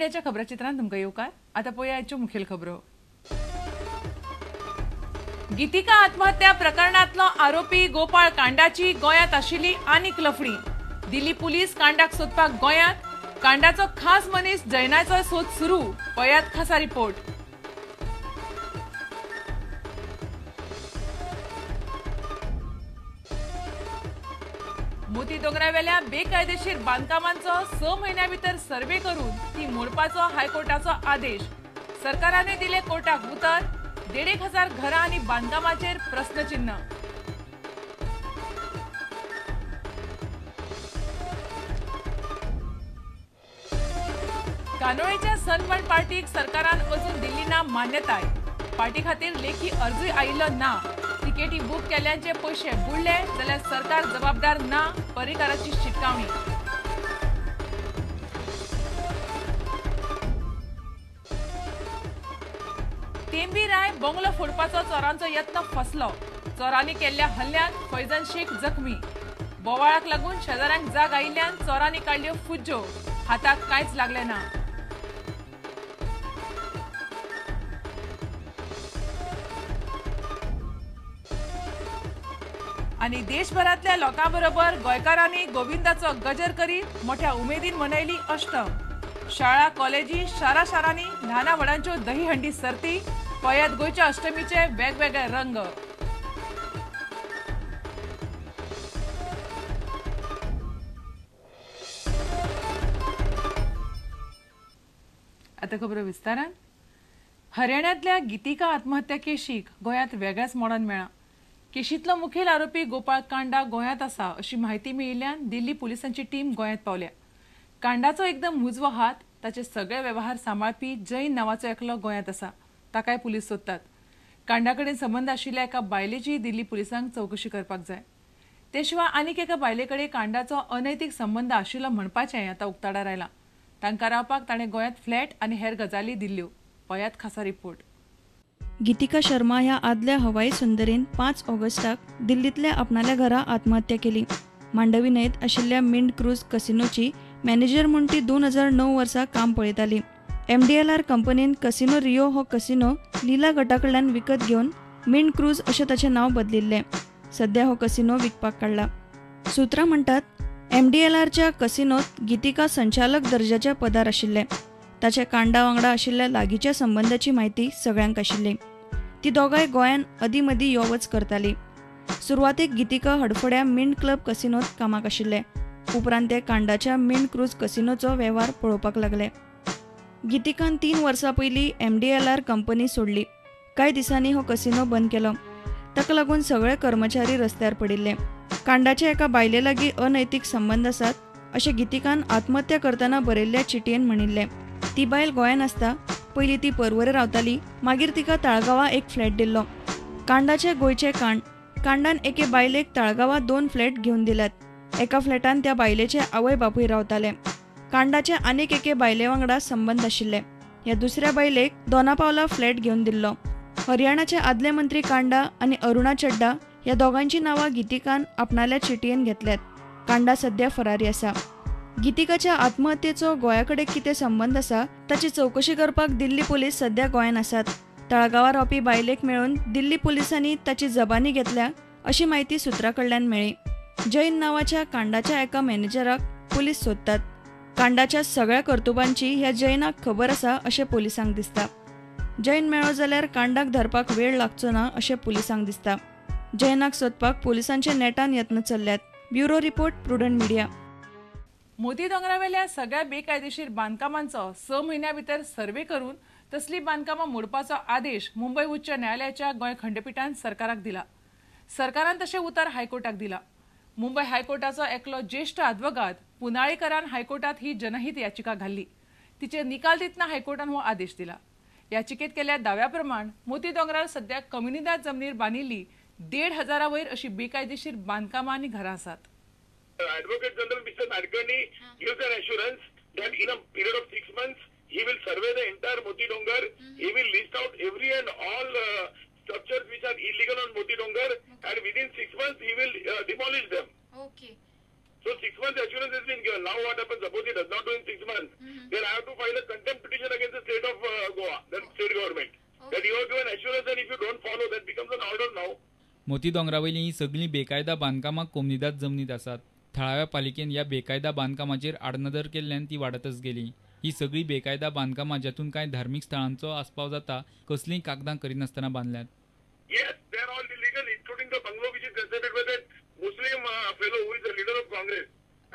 मिडियाच्या खबराचित्रांत तुमकां येवकार. आतां पळोवया आयच्यो मुखेल खबरो. गीतिका आत्महत्या प्रकरणांतलो आरोपी गोपाळ कांडाची गोंयांत आशिल्ली आनीक लफडी. दिल्ली पुलीस कांडाक सोदपाक गोंयांत. कांडाचो खास मनीस जैनाचो सोद सुरू. पळयात खासा रिपोर्ट. मोती दोंगरावेल्या बेकायदेशीर बांदकामांचो 6 म्हयन्या भितर सर्वे करून ती मोडपाचो हायकोर्टाचो आदेश. सरकाराने दिले कोर्टाक उतर. 1,500 घरां आनी बांदकामाचेर प्रस्नचिन्ह. कानोळेच्या सनबर्न पार्टीक सरकारान अजून दिल्ली ना मान्यताय. पार्टी खातीर लेखी अर्जूय आयिल्लो ना. तिकेटी बूक केल्यांचे पयशे बुडले जाल्यार सरकार जबाबदार ना, पर्रीकाराची शिटकावणी. तेंबी राय बंगलो फोडपाचो चोरांचो यत्न फसलो. चोरांनी केल्ल्या हल्ल्यांत फैजन शेख जखमी. बोवाळाक लागून शेजाऱ्यांक जाग आयिल्ल्यान चोरांनी काडल्यो फुज्ज्यो. हाताक कांयच लागलें ना. आनी देशभरांतल्या लोकां बरोबर गोंयकारांनी गोविंदाचो गजर करीत मोठ्या उमेदीन मनयली अष्टम. शाळा कॉलेजी शारा शारांनी ल्हाना व्हडांच्यो दहीहंडी सर्ती. पळयात गोंयच्या अष्टमीचे वेगवेगळे रंग. आतां खबरो विस्तारान. हरियाणांतल्या गीतिका आत्महत्या केशीक गोंयांत वेगळ्याच मोडान मेळ्ळां. केशींतलो मुखेल आरोपी गोपाळ कांडा गोंयांत आसा अशी म्हायती मेळिल्ल्यान दिल्ली पुलिसांची टीम गोंयांत पावल्या. कांडाचो एकदम उजवो हात, ताचे सगळे वेव्हार सांबाळपी जैन नांवाचो एकलो गोंयांत आसा. ताकाय पुलीस सोदतात. कांडा कडेन संबंद आशिल्ल्या एका बायलेची दिल्ली पुलिसांक चवकशी करपाक जाय. ते शिवाय आनीक एका बायले कडेन कांडाचो अनैतीक संबंद आशिल्लो म्हणपाचें आतां उक्ताडार आयलां. तांकां रावपाक ताणें गोंयांत फ्लॅट आनी हेर गजाली दिल्ल्यो. पळयात खासा रिपोर्ट. गीतिका शर्मा ह्या आदल्या हवाई सुंदरीन 5 ऑगस्टाक दिल्लींतल्या आपणाल्या घरा आत्महत्या केली. मांडवी न्हंयेंत आशिल्ल्या मिंट क्रूज कसिनोची मॅनेजर म्हूण ती 2009 वर्सा काम पळयताली. MDLR कंपनीन कसिनो रियो हो कसिनो लीला गटा कडल्यान विकत घेवन मिंट क्रूज अशें ताचें नांव बदलिल्लें. सद्या हो कसिनो विकपाक काडला. सुत्रां म्हणटात MDLRच्या कसिनोत गीतिका संचालक दर्जाच्या पदार आशिल्लें. ताच्या कांडा वांगडा आशिल्ल्या लागींच्या संबंदाची म्हायती सगळ्यांक आशिल्ली. ती दोगांय गोंयान अदीं मदीं यो वच करताली. सुरवातेक गीतिका हडफड्या मिंट क्लब कसिनोत कामाक आशिल्ले. उपरांत ते कांडाच्या मिंट क्रूज कसिनोचो वेव्हार पळोवपाक लागले. गीतिकान 3 वर्सां पयलीं MDLR company सोडली. कांय दिसांनी हो कसिनो बंद केलो. ताका लागून सगळे कर्मचारी रस्त्यार पडिल्ले. कांडाच्या एका बायले लागीं अनैतीक संबंद आसात अशें गीतिकान आत्महत्या करतना बरयल्ल्या चिटयेन म्हणिल्लें. ती बायल गोंयांत आसता. पयलीं ती पर्वरे रावताली, मागीर तिका ताळगांवा एक फ्लॅट दिल्लो. कांडाचे गोंयचे कांड. कांडान एके बायलेक ताळगांवा 2 फ्लॅट घेवन दिल्यात. एका फ्लॅटान त्या बायलेचे आवय बापूय रावताले. कांडाचे आनीक एके बायले वांगडा संबंद आशिल्ले. ह्या दुसऱ्या बायलेक दोनापावला फ्लॅट घेवन दिल्लो. हरियाणाचे आदले मंत्री कांडा आनी अरुणा चड्डा ह्या दोगांची नांवां गीतिकान आपणाल्या चिटयेन घेतल्यात. कांडा सद्या फरारी आसा. गीतिकाच्या आत्महत्येचो गोंया कडेन कितें संबंद आसा ताची चवकशी करपाक दिल्ली पुलीस सद्या गोंयांत आसात. तळागांवां रावपी बायलेक मेळून दिल्ली पुलिसांनी ताची जबानी घेतल्या अशी म्हायती सुत्रां कडल्यान मेळ्ळी. जैन नांवाच्या कांडाच्या एका मॅनेजराक पुलीस सोदतात. कांडाच्या सगळ्या कर्तुबांची ह्या जैनाक खबर आसा अशें पुलिसांक दिसता. जैन मेळ्ळो जाल्यार कांडाक धरपाक वेळ लागचो ना अशें पुलिसांक दिसता. जैनाक सोदपाक पुलिसांचे नेटान यत्न चल्ल्यात. Bureau report, Prudent Media. मोती दोंगरावेल्या सगळ्या बेकायदेशीर बांदकामांचो 6 म्हयन्या भितर सर्वे करून तसली बांदकामां मोडपाचो आदेश मुंबय उच्च न्यायालयाच्या गोंय खंडपिठान सरकाराक दिला. सरकारान तशें उतर हायकोर्टाक दिला. मुंबय हायकोर्टाचो एकलो ज्येश्ठ आदवोगाद पुनाळेकरान हायकोर्टात ही जनहीत याचिका घाल्ली. तिचेर निकाल दितना हायकोर्टान हो आदेश दिला. याचिकेत केल्ल्या दाव्या प्रमाण मोती दोंगरार सद्या कम्युनिदाद जमनीर बांदिल्ली 1,500 वयर अशी बेकायदेशीर बांदकामां आनी घरां आसात. Advocate General Mr. Nadkarni gives an assurance that in a period of 6 months he will survey the entire Moti Dongar. He will list out every and all structures which are illegal on Moti Dongar, and within 6 months he will demolish them. Okay. So 6 months assurance has been given. Now what happens? Suppose he does not do in 6 months, then I have to file a contempt doesn't follow, that becomes an order now. मोती दोंगरावयली ही सगळीं बेकायदा बांदकामां कोमनिदाद जमनीत आसात. थळाव्या पालिकेन ह्या बेकायदा बांदकामाचेर आडनदर केल्ल्यान ती वाडतच गेली. ही सगळीं बेकायदा बांदकामां ज्यातून कांय धार्मीक स्थळांचो आस्पाव जाता कसलींय कागदां करिनासतना बांदल्यात. Yes, they are all illegal, including the bungalow which is considered by that Muslim fellow who is the leader of Congress,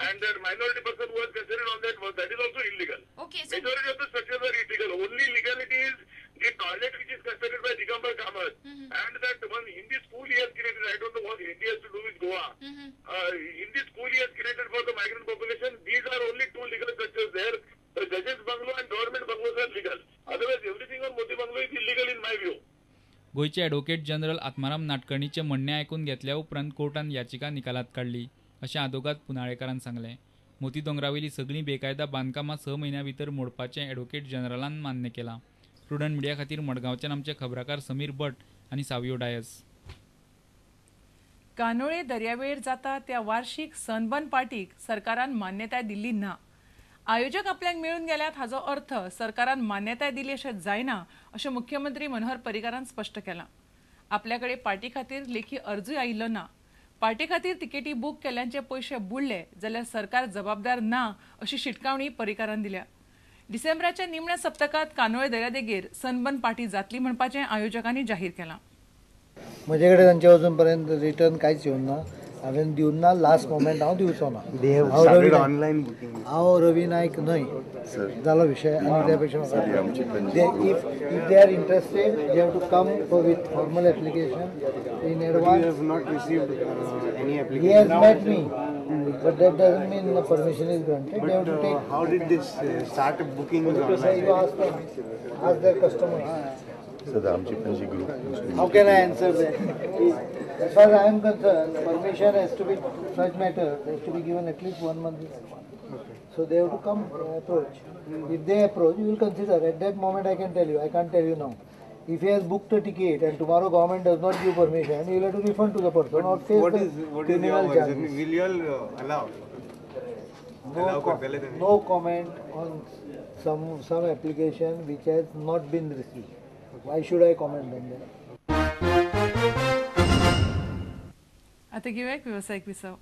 and that minority person who was considered on that, that is also illegal. Okay, so majority of the structures are illegal. Only legality is the toilet which is constructed by Digambar Kamath, and that one Hindi school he has created. I don't know what Hindi has to do with Goa. Hindi school he has created for the migrant population. These are only two legal structures there. The judges bungalow and government bungalows are legal. Otherwise, everything on Moti Bungalow is illegal in my view. गोंयचे advocate general Atmaram नाटकर्णीचें म्हणणें आयकून घेतल्या उपरांत कोर्टान याचिका निकालात काडली अशें आदोगाद पुनाळेकारान सांगलें. मोती दोंगरावयली सगळीं बेकायदा बांदकामां 6 म्हयन्यां भितर मोडपाचें ॲडव्होकेट जनरलान मान्य केलां. प्रुडंट मिडिया खातीर मडगांवच्यान आमचे खबराकार समीर भट आनी सावियो डायस. कानोळे दर्यावेळेर जाता त्या वार्षिक सनबर्न पार्टीक सरकारान मान्यताय दिल्ली ना. आयोजक आपल्याक मेळून गेल्यात हाजो अर्थ सरकारान मान्यताय दिली अशें जायना अशें मुख्यमंत्री मनोहर पर्रीकारान स्पश्ट केलां. आपल्या कडेन पार्टी खातीर लेखी अर्जूय आयिल्लो ना. पार्टी खातीर तिकेटी बूक केल्ल्यांचे पयशे बुडले जाल्यार सरकार जबाबदार ना अशी शिटकावणी पर्रीकारान दिल्या. डिसेंबराच्या निमण्या सप्तकांत कानोळे दर्यादेगेर सनबर्न पार्टी जातली म्हणपाचें आयोजकांनी जाहीर केलां. म्हजे कडेन तांचे अजून पर्यंत रिटर्न कांयच येवंक ना. हांवें दिवन ना, लास्ट मोमेंट हांव दिवचो ना. हांव रवी नायक न्हय जालो विशय. आनी त्या पेक्षा if they are interested they have to come with formal application in advance. He has met me, but that doesn't mean the permission is granted. They have to take. How did this start booking online? You ask them, ask their customers. Sir, the Amchi Panji group. How can I answer that? As far as I am concerned, permission has to be, such matter has to be given at least 1 month in advance. Okay. So they have to come approach. If they approach, you will consider. At that moment I can tell you. I can't tell you now. If he has booked a ticket and tomorrow government does not give permission, he will have to refund to the person or face what the is, what is criminal your charges. Will you all allow? No comment on some application which has not been received. Why should I comment on that? आता घेऊया एक व्यावसायिक विसव.